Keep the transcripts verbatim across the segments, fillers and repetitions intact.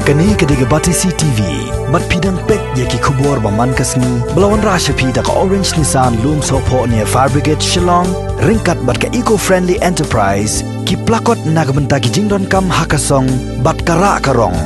Kane ka dei ka Batesi T V. Bad phi dang peit ïa ki khubor ba man ka sngi ba la wanrah sha phi da ka Orange Nissan Lumsohphoh near Fire Brigade Shillong, ryngkat bad ka Eco Friendly Enterprise, ki plakot na ka bynta ki jingdonkam ha ka song bad ka rah ka rong.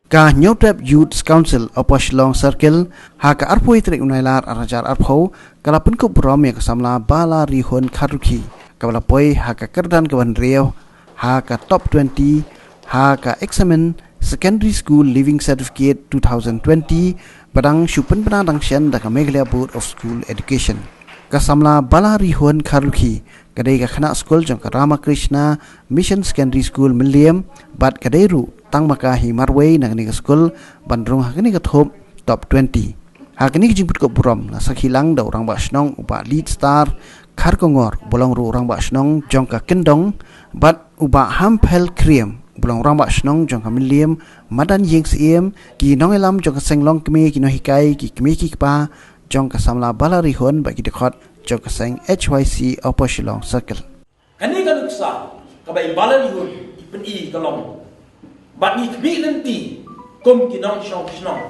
Ka Hynñiewtrep Youth Council Upper Shillong Circle ha ka arphew tarik u Nailar ar hajar arphew ka la pynkup burom ïa ka samla Balarihun Kharlukhi kaba la poi ha ka kyrdan kaba hynriew ha ka top twenty ha ka Examine Secondary School Leaving Certificate two thousand twenty ba dang shu pynbna dang shen da ka Meghalaya Board of School Education. Ka samla Balarihun Kharlukhi ka dei ka khynnah skul jong ka Ramakrishna Mission Secondary School Mylliem bad ka dei ruh tang ma ka hi marwei na kane ka skul ban rung ha kane ka thup top twenty. Ha kane ka jingpynkup burom la sakhi lang da u rangbah shnong u Bah Lead Star Kharkongor, uba long ruh u rangbah shnong jong ka Kyndong, bad u Bah Hamphel Kriem, uba long u rangbah shnong jong ka Mylliem, madan ïing syiem, ki nongïalam jong ka seng longkmie, ki nonghikai, ki kmie ki kpa jong ka samla Balarihun bad ki dkhot jong ka seng H Y C Upper Shillong Circle. Kane ka nuksa kaba i Balarihun i pyni ka long bad ngi khmih lynti kum ki nongshong shnong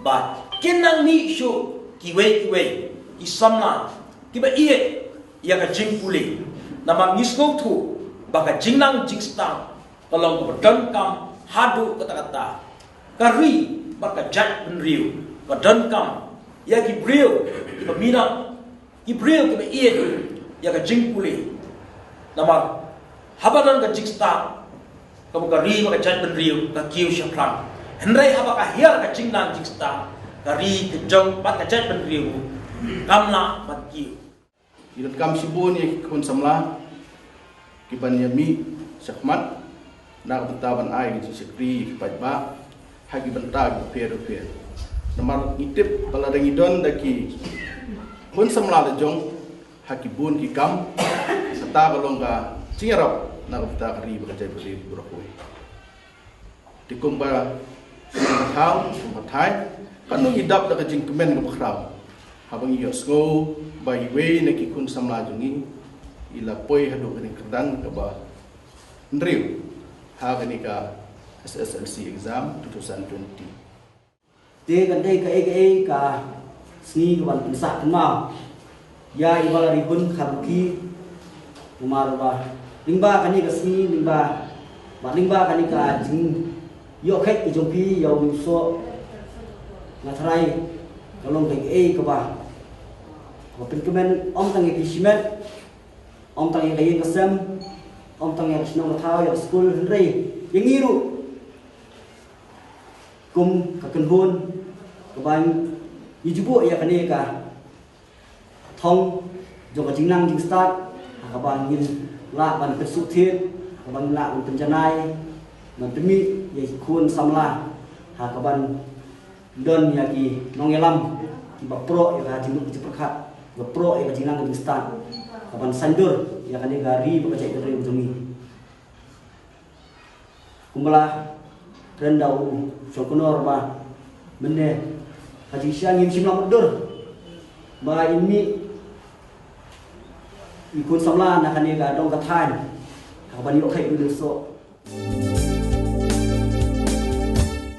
ba kin nang mih shuh kiwei kiwei ki samla kiba ïeit ïa ka jingpule. Namar ngi sngewthuh ba ka jingnang jingstad ka long kaba donkam haduh katta katta. Ka ri bad ka jaitbynriew ka donkam ïa ki briew kiba minot, ki briew kiba ïeit ïa ka jingpule. Namar haba don ka jingstad, kaba ka ri bad ka jaitbynriew ka kiew shaphrang. Hynrei haba ka hiar ka jingnang jingstad, ka ri ka jong bad ka jaitbynriew kam lah ban kiew. Ngi donkam shibun ïa ki khun samla kiban ïa mih shakhmat na ka bynta ban ai ka jingshakri ïa ki paidbah ha ki bynta kiba pher bapher. Namar ngi tip ba lada ngi don da ki khun samla la jong ha ki bun ki kam, kata ka long ka jingïarap na ka bynta ka ri bad ka jaitbynriew baroh kawei. Te kumba, kumba thaw, kumba thaiñ, katno ngi dap da ka jingkmen kaba khraw haba ngi ïohsngew ba iwei na ki khun samla jong ngi i la poi haduh kane ka kyrdan kaba hynriew ha kane ka S S L C exam two thousand twenty. Te kan dei kaei kaei ka sngi kaban pynsah kynmaw ïa i Balarihun Kharlukhi. Namar ba lyngba kane ka sngi, lyngba, ba lyngba kane ka jingïoh khet ka jong phi ïa u Soh, nga tharai ka long kaei kaei kaba, kaba pynkmen ym tang ïa phi shimet, ym tang ïa ka ïing ka sem, ym tang ïa ka shnong ka thaw, ïa ka skul, hynrei ïa ngi ruh kum ka kynhun kaba ngi ju buh ïa kane ka thong jong ka jingnang jingstad, ha kaba ngin lah ban pynsuhthied, ha kaba ngin lah ban pynjanai, ban pynmih ïa ki khun samla, ha kaban don ïa ki nongïalam kiba proh ïa ka jingduk jingpyrkhat, kiba proh ïa ka jingnang jingstad, kaban saiñdur ïa kane ka ri bad ka jaitbynriew jong ngi. Kumba la kren da u Shongknor ba mynne ka jingshisha ngim shym la mutdur ba in mih i khun samla na kane ka dong ka thaiñ ha kaban ïoh khet ïa u Soh.